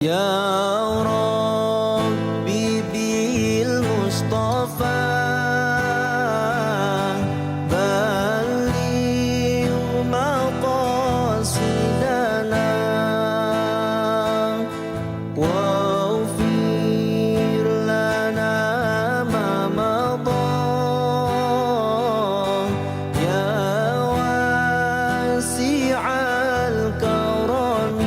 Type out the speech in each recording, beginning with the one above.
يا ربي بالمصطفى بلغ مقاصدنا واغفر لنا ما مضى يا واسع الكرم.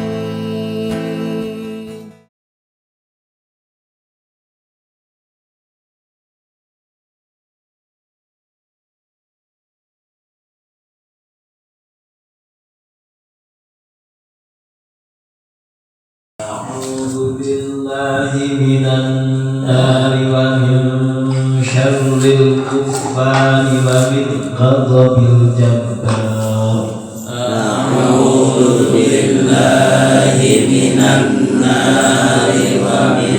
أعوذ بالله من النار ومن شر الكفار ومن غضب الجبار. أعوذ بالله من النار ومن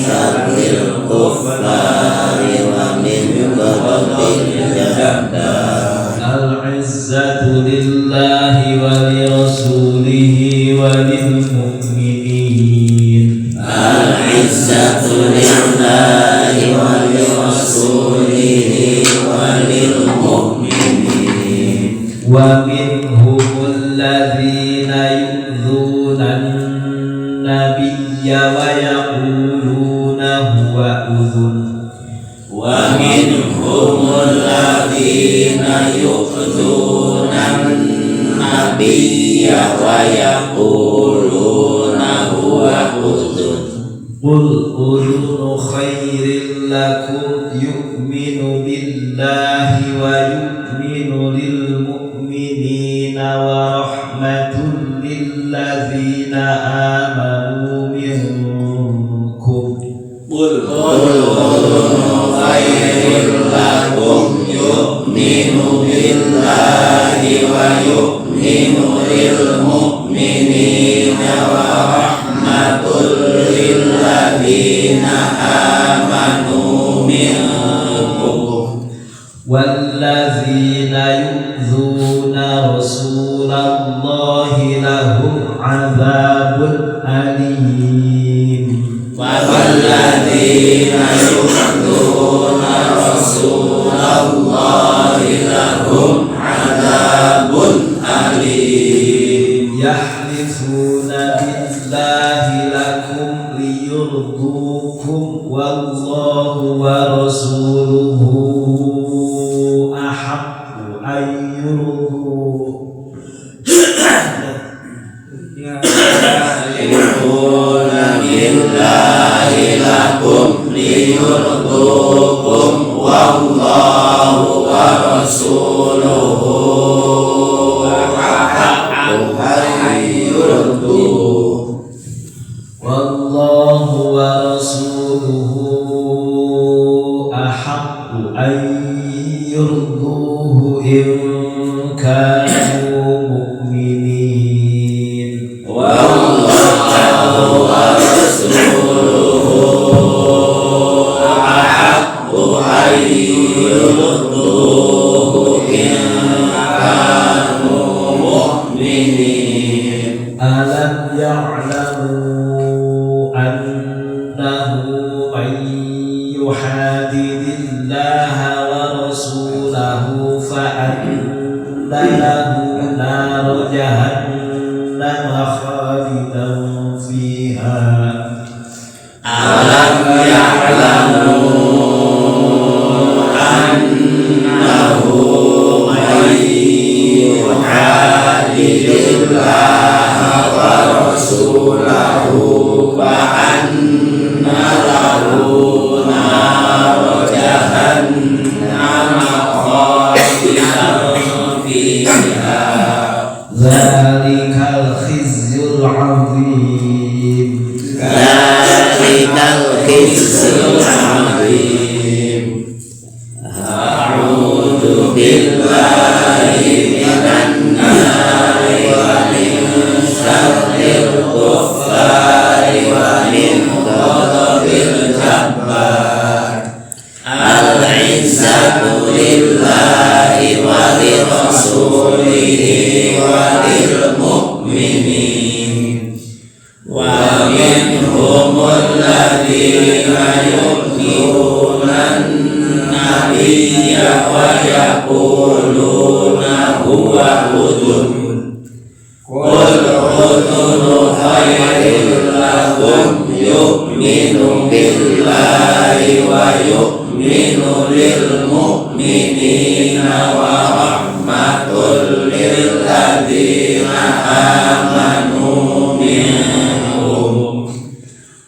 شر الكفار ومن غضب الجبار. العزة لله ولرسوله وللمؤمنين. العزة لله ولرسوله وللمؤمنين. ومنهم الذين يؤذون النبي ويقولون هو أذن. ومنهم الذين يؤذون النبي ويقولون هو أذن. قل أذن خير لكم يؤمن بالله ويؤمن للمؤمنين ورحمة للذين آمنوا منكم. قل أذن خير لكم يؤمن بالله ويؤمن للمؤمنين ورحمة للذين آمنوا منكم. والذين يؤذون رسول الله لهم عذاب أليم. والذين يؤذون رسول الله لهم عذاب أليم. يحلفون بالله لكم ليرضوكم والله ورسوله أحق أن يرضوه. يحلفون بالله لكم ليرضوكم والله ورسوله أحق أن يرضوه. والله ورسوله أحق أن يرضوه إن كانوا مؤمنين. والله ورسوله أحق أن يرضوه إن كانوا مؤمنين. ألم يعلموا أنه من يحادد الله ورسوله فأن له نار جهنم خالدا فيها. ألم يعلموا أنه من يحادد الله ورسوله فأن له نار جهنم خالدا فيها. ذلك الخزي العظيم. ذلك الخزي العظيم. أعوذ بالله من النار ومن شر الكفار ومن غضب الجبار. العزة لله ولرسوله وللمؤمنين. ومن minhumul ladzina yu'dhuna an-nabiyya wa yaquluna huwa udhun qul udhunu khairin lakum yu'minu billahi wa yu'minu lil mu'minina wa rahmatul lil ladzina amanu minkum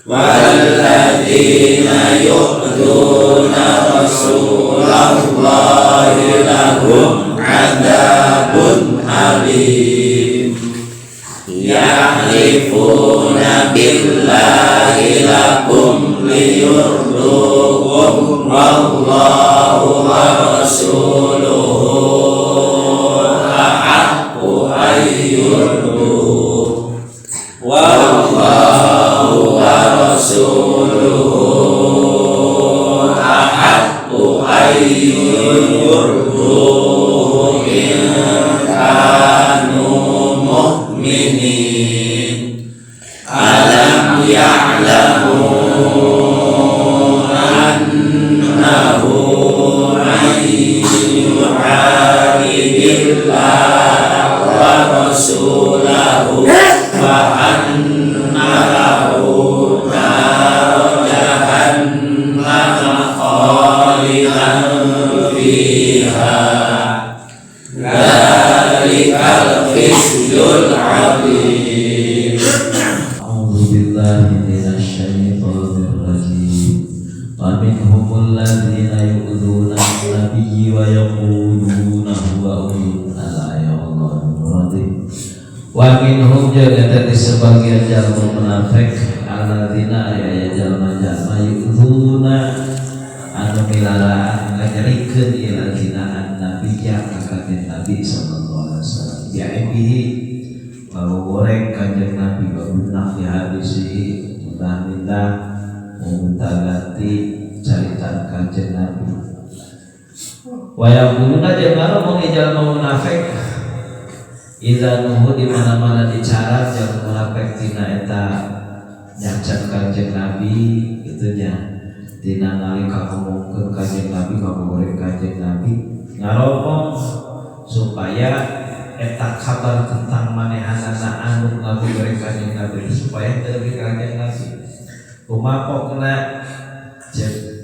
walladzina yu'dhuna rasulallahi lahum 'adzabun alim yahlifuna billahi lakum liyurdukum wallahu wa rasuluhu ahaqqu ayyurduhu wallahu wa rasuluhu ahaqqu ayyurduhu in kanu mu'minin alam ya'lamu annahu man yuharibillaha wa rasulahu fa anna lahu nara jahannama khalidan fiha dzalikal khizyul 'adzim. A'udzu billahi minasyaitonir rajim. Wa minhumul ladzina yu'dzuna an-nabiyya wa yaquluna huwa udhun ala ya Allah. Wa minhum jeung eta di sebagian jalma munafik alladzina aya jalma-jalma yu'dzuna anu milaraan nganyerikeun ieu ladzina an-nabiyya ka kanjeng Nabi sallallahu alaihi wasallam bi'aibihi goreng kanjeng Nabi wa binah fi hadisihi mudah-mudah meminta ganti carita kanjeng Nabi wa yaquluna jeung ngomong jalma munafik idza nuhu di mana-mana dicarat jalma munafik tina eta nyacat kanjeng Nabi kitu nya tina nalika ngomongkeun kanjeng Nabi ngagoreng kanjeng Nabi ngaromong supaya eta kabar tentang manehanana anu ngagoreng kanjeng Nabi supaya teu leuwih kanjeng Nabi kumaha pokna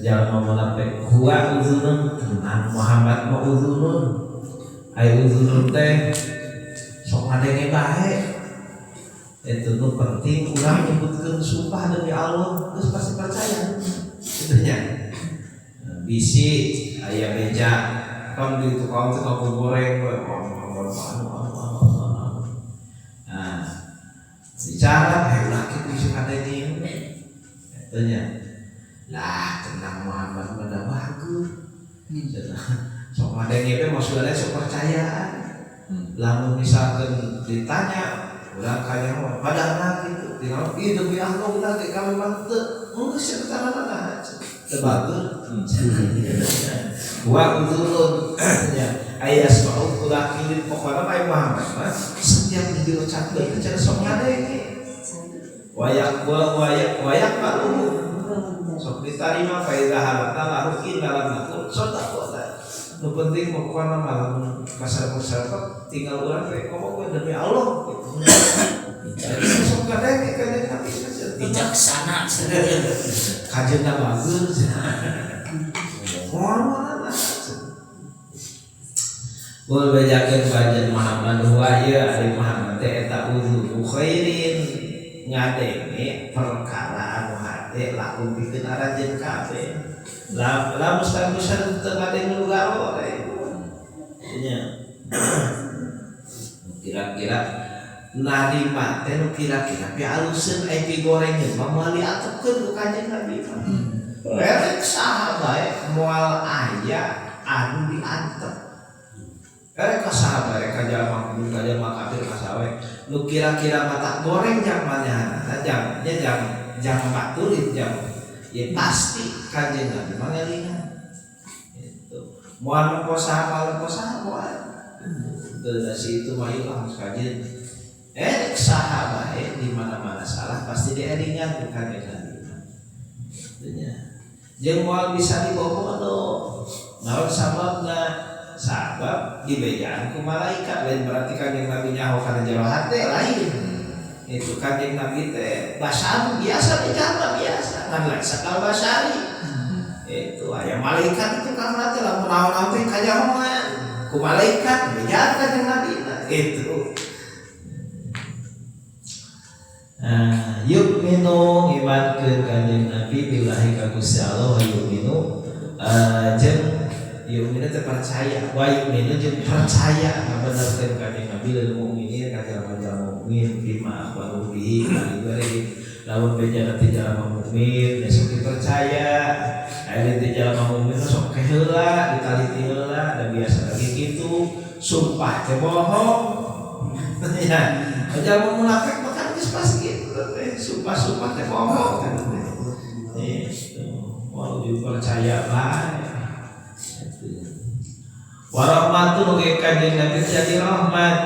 jalma munafik huwa uzunun tenang Muhammad mah uzunun ai uzunun teh sok ngadenge bae itu nu penting urang nyebutkeun sumpah demi Allah geus pasti percaya kitu nya bisi aya beja kan di tukang tukang goreng we anu anu. Nah, bicara ulah kitu bisa kadenge eta nya. Lah, tenang Muhammad mah da bagus. Sok ngadenge teh maksudna sok percayaan. Lamun misalkan ditanya urang kanya padahal kitu tinggal ieu demi Allah ulah ge kami mah teu geus eta tanah teu bagus. Wa uzulun ya ayas ma'u kulakilin pokokna mah Muhammad mah setiap diucapkeun teh cenah sok ngadenge wayak wa wayak wayak malu sok ditarima fa idza halakna lahu inna lam nakun sadaqah. Nu penting pokokna mah lamun masyarakat tinggal urang teh ngomong demi Allah gitu. Jadi sok ngadenge kanjeng Nabi bijaksana kajenna bagus. Moal Kul bejakeun kanjeng Muhammad huwa ieu ari Muhammad teh eta udzu khairin ngadenge perkara anu hade lakum pikeun aranjeun kabeh. La la mustaqbisan teu ngadenge nu garo nya. Kira-kira narima teh nu kira-kira pialuseun ai pigorengeun mah moal diatepkeun ku kanjeng Nabi mah. Rek saha bae moal aya anu diantep. Rek saha bae ka jalma kudu ka jalma kafir ka saha wae nu kira-kira mata goreng jang manehna jang nya jang jang baturin jang ya pasti kanjeng Nabi mah ngelingan. Itu moal nempo saha moal nempo saha moal. Teu da si itu mah ieu lah kajen. Saha bae di mana-mana salah pasti dieringan ku kanjeng Nabi. Nya. Jeung moal bisa dibobodo. Naon sababna? Sabab dibejaan ku malaikat lain berarti kanjeng Nabi nyaho kana jero hate lain. Itu kanjeng Nabi teh basar biasa dijama biasa ngan lain sakal basari. Itu aya malaikat itu karena teh lamun naon-naon teh kanyahoan ku malaikat bejaan kanjeng Nabi itu. Yu'minu imankeun kanjeng Nabi billahi ka Gusti Allah wa yu'minu jeung yu'minu teh percaya wa yu'minu jeung percaya ngabenerkeun kanjeng Nabi lil mukminin ka jalma-jalma mukmin bima akhbaru bihi dibari lamun bejana teh jalma mukmin besok dipercaya aya teh jalma mukmin sok keheula ditaliti heula da biasa lagi kitu sumpah teh bohong ya jalma munafik mah kan geus pasti kitu teh sumpah-sumpah teh bohong kan teh itu mau dipercaya bae warahmatun oge kanjeng Nabi jadi rahmat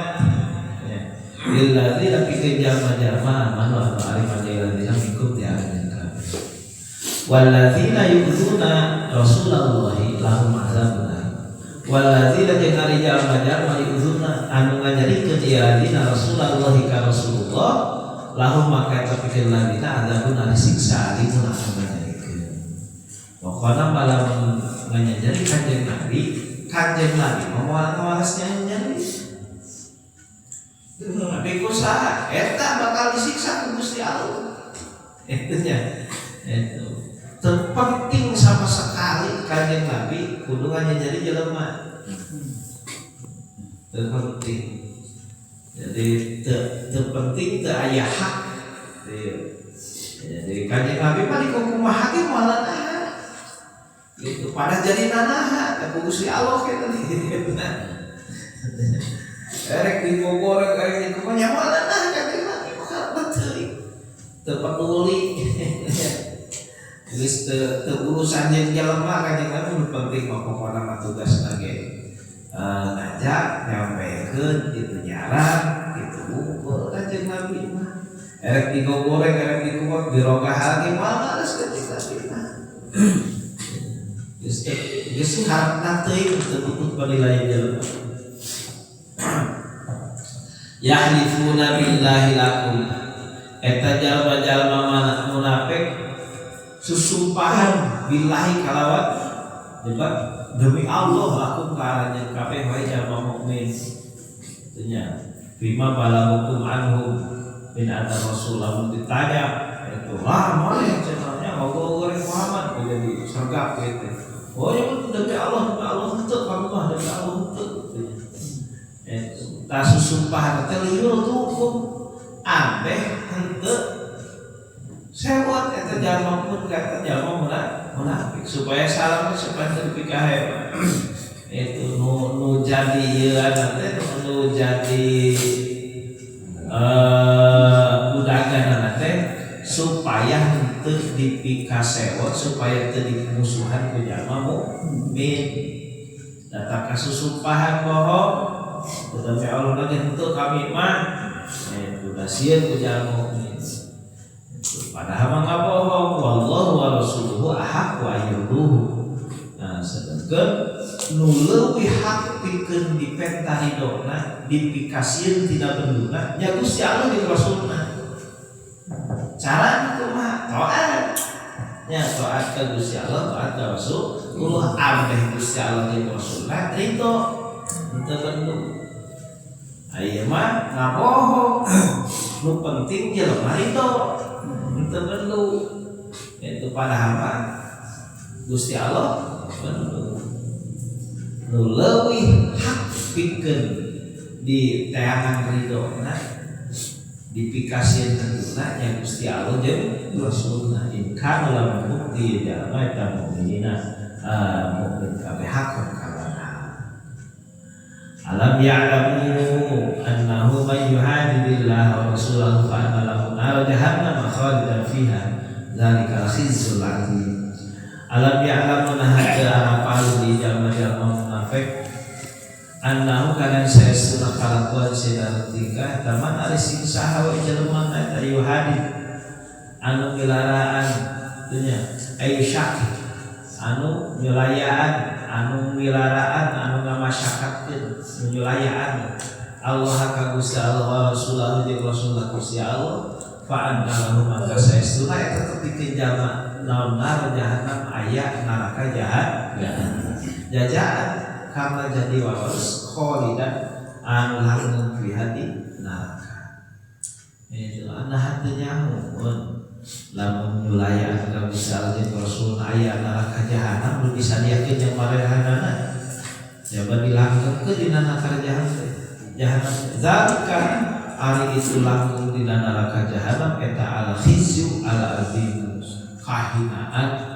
ya lilladzina pikeun jalma-jalma amanu anu arif ladzina minkum di aranjeun kabeh walladzina yu'dzuna rasulallahi lahum adzabun alim walladzina jeung ari jalma-jalma yu'dzuna anu nganyerikeun ieu ladzina rasulallahi ka Rasulullah lahum maka eta pikeun ladzina adzabun ari siksa alimun anu nganyerikeun pokona malam nganyeri kanjeng Nabi moal ngawalas nyeri tapi ku saha eta bakal disiksa ku Gusti Allah itu nya itu terpenting sama sekali kanjeng Nabi kudu nganyeri jelema terpenting jadi terpenting teu aya hak jadi kanjeng Nabi mah dikukumaha ge moal naha gitu pada jadi nanaha ku Gusti Allah kitu erek dibogor erek dikumaha nya moal naha kanjeng Nabi mah teuing teu peduli geus teu urusan jeung jelema kanjeng Nabi nu penting mah pokona mah tugasna ge ngajak nyampekeun kitu nyaran kitu ukur kanjeng Nabi mah erek digogoreng erek dikumaha dirogah lagi moal males kanjeng Nabi mah geus geus karepna teuing teu butut penilaian jelema yahlifuna billahi lakum eta jalma-jalma munafik susumpahan billahi kalawan jebat demi Allah lakum ka aranjeun kabeh wae jalma mukmin nya bima balagukum anhum min anna rasul lamun ditanya itu lah mana cenahnya ngogoreng Muhammad jadi sergap gitu. Oh ya demi Allah henteu kamu mah demi Allah henteu gitu. Tah susumpahan teh liur hukum ambeh henteu sewot eta jalma pun kata jalma munafik supaya salam supaya teu dipikahe itu nu jadi ieu teh nu jadi udagan teh supaya henteu dipikasewot supaya teu dimusuhan ku jalma mukmin datang kasusumpahan bohong tetapi Allah lagi henteu kami mah itu sieun ku jalma mukmin padahal mah ngabohong wallahu wa rasuluhu ahaqqu ayyurduhu. Nah sedangkan nu leuwih hak pikeun dipenta ridona dipikasieun tina benduna nya Gusti Allah jeung Rasulna. Carana kumaha? Taat. Nya taat ka Gusti Allah, taat ka Rasulullah, ambeh Gusti Allah jeung Rasulna ridho henteu bendu. Aya mah ngabohong nu penting jelema ridho henteu bendu. Itu padahal mah Gusti Allah bendu. Nu leuwih hak pikeun di teangan ridhona dipikasieun benduna nya Gusti Allah jeung Rasulna in kana lamun bukti jalma eta mukminina mukmin kabeh hakon kawan. Alam ya'lamu annahu may yuhadidillaha wa rasulahu fa anna lahu nar jahannam khalidan fiha dzalikal khizyul azim. Alam ya'lamu nah teu arapal di jalma-jalma munafik Annahu kana saestuna kalakuan sina tingkah taman ari sing saha we jelema eta yuhadi anu milaraan dunya ayu syak anu nyulayaan anu milaraan anu ngamasyakatkeun nyulayaan Allah ka Gusti Allah wa Rasulahu jeung Rasulullah Gusti Allah fa anna lahu maka saestuna eta tetep dikeun jalma naon nar jahannam aya neraka jahat jajaan karena jadi wawas kholidan anu langgeng fi hati neraka. Itu ana hati nyamun lamun nyulayaan ka Gusti Allah jeung Rasul aya neraka jahanam nu disadiakeun jeung marehanana jaba dilanggengkeun dina neraka jahanam. Zalika ari itu langgeng dina neraka jahanam eta al khizyu al azim kahinaan